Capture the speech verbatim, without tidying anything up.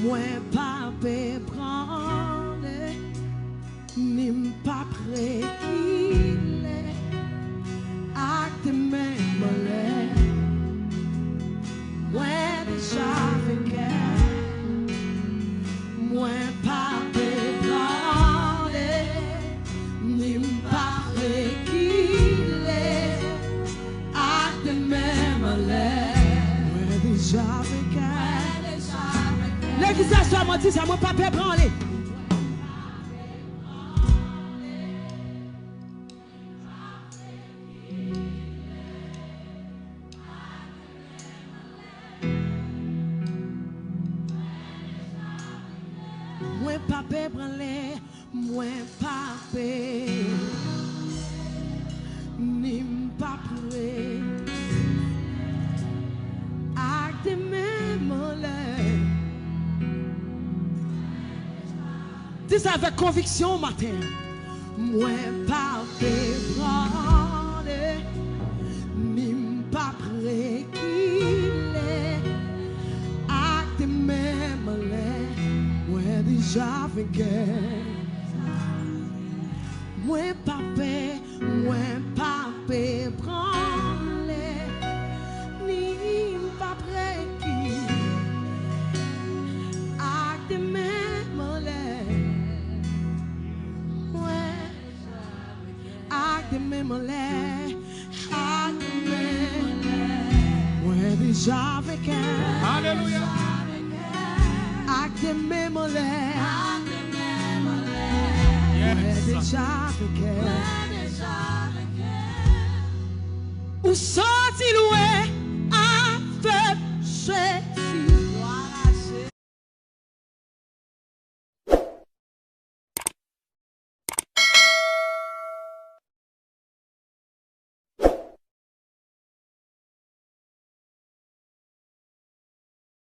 Mwen p ap ebranle, ni m p ap rekile. Ak de men m anlè, mwen deja venkè. Mwen p ap ebranle, ni m p ap rekile. Ak de men m anlè, mwen deja venkè. Legliz la, swa mwen di sa, mwen p ap ebranle. Mwen p ap ebranle, mwen p ap e, ni m p ap re, ak de men m anlè. Di sa avèk konviksyon maten an. Mwen p ap ebranle, ni m p ap rekile. Ak de men m anlè, mwen deja venkè. Mwen p ap pè, mwen p ap ebranle, ni m p ap rekile. Ak de men m anlè, mwen, ak de men m anlè, ak de men m anlè, mwen deja venkè. Alelouya. Ak de men m anlè, mwen deja venkè. Ou